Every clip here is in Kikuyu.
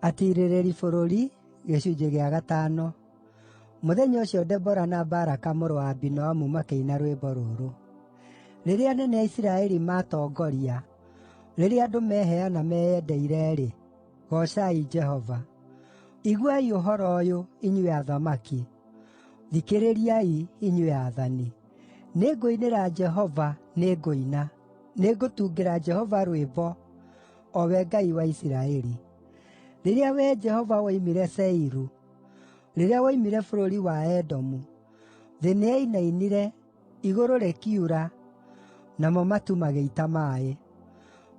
Atiirĩrĩri Bũrũri Gĩcunjĩ gĩa gatano. Mũthenya ũcio Debora na Baraka mũrũ wa Abinoamu makĩina rwĩmbo rũrũ: Rĩrĩa anene a Isiraeli maatongoria, rĩrĩa andũ meheana meyendeire-rĩ, goocai Jehova! Iguai ũhoro ũyũ, inyuĩ athamaki! Thikĩrĩriai, inyuĩ aathani! Nĩngũinĩra Jehova, nĩngũina; nĩngũtungĩra Jehova rwĩmbo, o we Ngai wa Isiraeli. Rĩrĩa Wee Jehova woimire Seiru, rĩrĩa woimire bũrũri wa Edomu, thĩ nĩyainainire, igũrũ rĩkiura, namo matu magĩita maaĩ.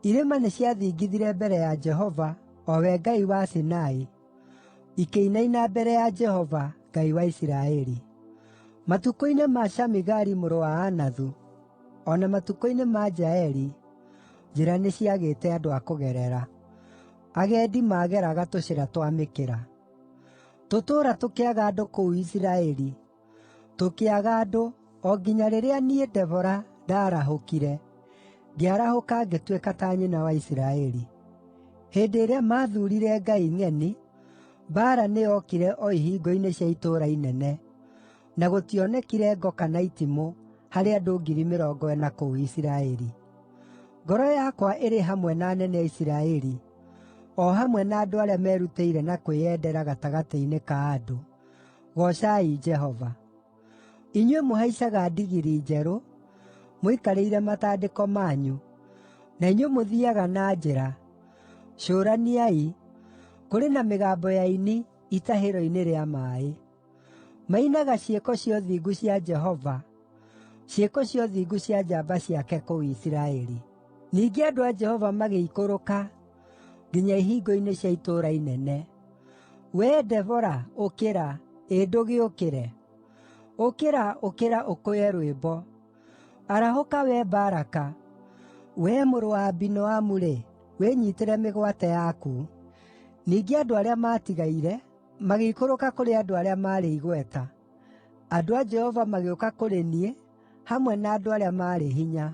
Irĩma nĩciathingithire mbere ya Jehova, o we Ngai wa Sinai, ikĩinaina mbere ya Jehova, Ngai wa Isiraeli. Matukũ-inĩ ma Shamigari mũrũ wa Anathu, o na matukũ-inĩ ma Jaeli, njĩra nĩciagĩte andũ a kũgerera; agendi maageraga tũcĩra twa mĩkĩra. Tũtũũra tũkĩaga andũ kũu Isiraeli, tũkĩaga andũ, o nginya rĩrĩa niĩ, Debora, ndaarahũkire, ngĩarahũka ngĩtuĩka ta nyina wa Isiraeli. Hĩndĩ ĩrĩa maathuurire ngai ng'eni, mbaara nĩyokire o ihingo-inĩ cia itũũra inene, na gũtionekire ngo kana itimũ harĩ andũ 40,000 kũu Isiraeli. Ngoro yakwa ĩrĩ hamwe na anene a Isiraeli, o hamwe na andũ arĩa merutĩire na kwĩyendera gatagatĩ-inĩ ka andũ. Goocai Jehova. Inyuĩ mũhaicaga ndigiri njerũ, mũikarĩire matandĩko manyu, na inyuĩ mũthiiaga na njĩra, cũraniai, kũrĩ na mĩgambo ya aini itahĩro-inĩ rĩa maaĩ. Mainaga ciĩko cia ũthingu cia Jehova, ciĩko cia ũthingu cia njamba ciake kũu Isiraeli. Ningĩ andũ a Jehova magĩikũrũka nginya ihingo-inĩ cia itũũra inene. Wee Debora, ũkĩra! Ĩ ndũgĩũkĩre! Ũkĩra, ũkĩra, ũkũye rwĩmbo! Arahũka wee Baraka! Wee mũrũ wa Abinoamu-rĩ, wĩnyiitĩre mĩgwate yaku. Ningĩ andũ arĩa maatigaire magĩikũrũka kũrĩ andũ arĩa maarĩ igweta; andũ a Jehova magĩũka kũrĩ niĩ, hamwe na andũ arĩa maarĩ hinya.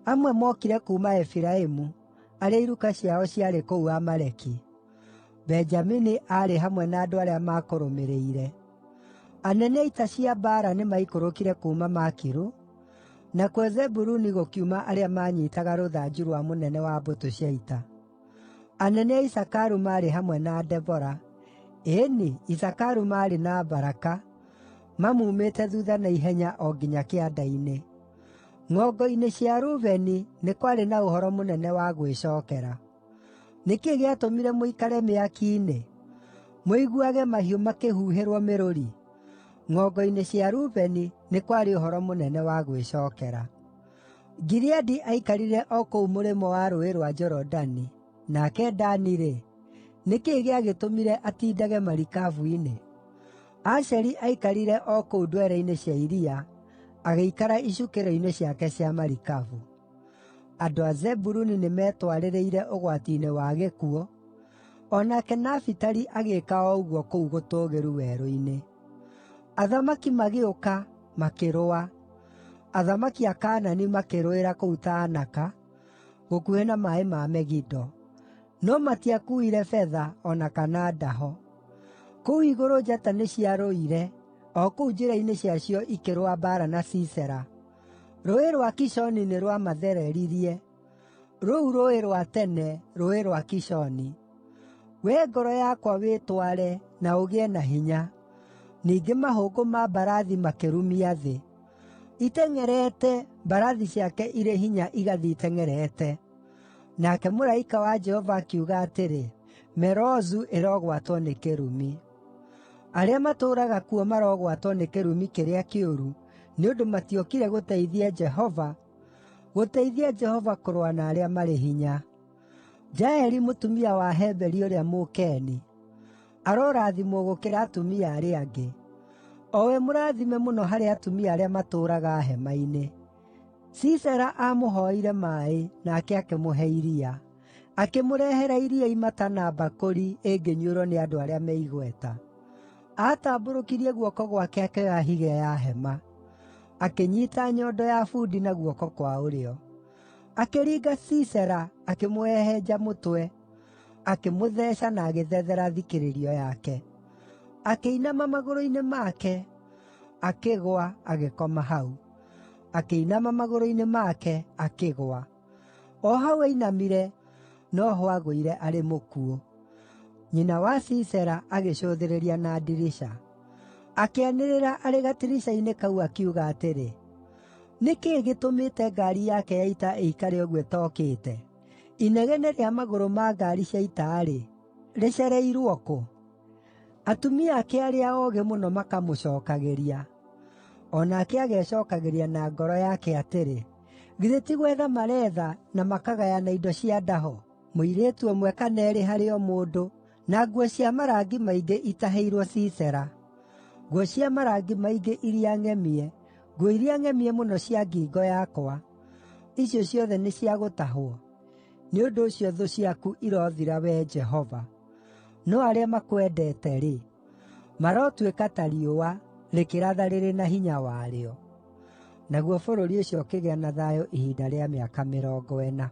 Amwe mookire kuuma Efiraimu, arĩa iruka ciao ciarĩ kũu Amaleki; Benjamini aarĩ hamwe na andũ arĩa maakũrũmĩrĩire. Anene a ita cia mbaara nĩmaikũrũkire kuuma Makiru, nakuo Zebuluni gũkiuma arĩa maanyiitaga rũthanju rwa mũnene wa mbũtũ cia ita. Anene a Isakaru maarĩ hamwe na Debora; ĩĩ-ni, Isakaru maarĩ na Baraka, mamuumĩte thuutha na ihenya o nginya kĩanda-inĩ. Ng'ongo-inĩ cia Rubeni nĩ kwarĩ na ũhoro mũnene wa gwĩcookera. Nĩ kĩĩ gĩatũmire mũikare mĩaki-inĩ, mũiguage mahiũ makĩhuhĩrwo mĩrũri? Ng'ongo-inĩ cia Rubeni nĩ kwarĩ ũhoro mũnene wa gwĩcookera. Gileadi aikarire o kũu mũrĩmo wa Rũũĩ rwa Jorodani, nake Dani-rĩ, nĩ kĩĩ gĩagĩtũmire atiindage marikabu-inĩ? Asheri aikarire o kũu ndwere-inĩ cia iria, agĩikara icukĩro-inĩ ciake cia marikabu. Andũ a Zebuluni nĩmetwarĩrĩire ũgwati-inĩ wa gĩkuũ, o nake Nafitali agĩĩka o ũguo kũu gũtũũgĩru werũ-inĩ. Athamaki magĩũka, makĩrũa; athamaki a Kaanani makĩrũĩra kũu Taanaka, gũkuhĩ na maaĩ ma Megido, no matiakuuire betha o na kana ndaho. Kũu igũrũ njata nĩciarũire, o kũu njĩra-inĩ ciacio ikĩrũa mbaara na Sisera. Rũũĩ rwa Kishoni nĩ rwamathereririe, rũu rũũĩ rwa tene, rũũĩ rwa Kishoni. Wee ngoro yakwa wĩtware, na ũgĩe na hinya! Ningĩ mahũngũ ma mbarathi makĩrumia thĩ, iteng'erete, mbarathi ciake irĩ hinya igathiĩ iteng'erete. Nake mũraika wa Jehova akiuga atĩrĩ, ‘Merozu ĩrogwatwo nĩ kĩrumi. Arĩa matũũraga kuo marogwatwo nĩ kĩrumi kĩrĩa kĩũru, nĩ ũndũ matiokire gũteithia Jehova, gũteithia Jehova kũrũa na arĩa marĩ hinya.’ Jaeli mũtumia wa Heberi ũrĩa Mũkeni arorathimwo gũkĩra atumia arĩa angĩ, o we mũrathime mũno harĩ atumia arĩa matũũraga hema-inĩ. Sisera aamũhooire maaĩ, nake akĩmũhe iria, akĩmũrehera iria imata na mbakũri ĩngĩnyuĩrwo nĩ andũ arĩa me igweta. Aatambũrũkirie guoko gwake akĩoya higĩ ya hema, akĩnyiita nyondo ya bundi na guoko kwa ũrĩo. Akĩringa Sisera, akĩmũhehenja mũtwe, akĩmũtheeca na agĩthethera thikĩrĩrio yake. Akĩinama magũrũ-inĩ make, akĩgũa, agĩkoma hau. Akĩinama magũrũ-inĩ make, akĩgũa. O hau ainamire, no ho aagũire arĩ mũkuũ. Nyina wa Sisera agĩcũthĩrĩria na ndirica. Akĩanĩrĩra arĩ gatirica-inĩ kau, akiuga atĩrĩ, ‘Nĩ kĩĩ gĩtũmĩte ngaari yake ya ita ĩikare ũguo ĩtookĩte? Inegene rĩa magũrũ ma ngaari cia ita-rĩ, rĩcereirwo kũ?’ Atumia ake arĩa oogĩ mũno makamũcookagĩria, o nake agecookagĩria na ngoro yake atĩrĩ, ‘Githĩ ti gwetha mareetha na makagayana indo cia ndaho, mũirĩtu ũmwe kana eerĩ harĩ o mũndũ, na nguo cia marangi maingĩ itahĩirwo Sisera, nguo cia marangi maingĩ iria ng'emie, nguo iria ng'emie mũno cia ngingo yakwa, icio ciothe nĩ cia gũtahwo?’ Nĩ ũndũ ũcio thũ ciaku irothira, Wee Jehova! No arĩa makwendete-rĩ, marotuĩka ta riũa, rĩkĩratha rĩrĩ na hinya warĩo.” Naguo bũrũri ũcio ũkĩgĩa na thayũ ihinda rĩa mĩaka 40.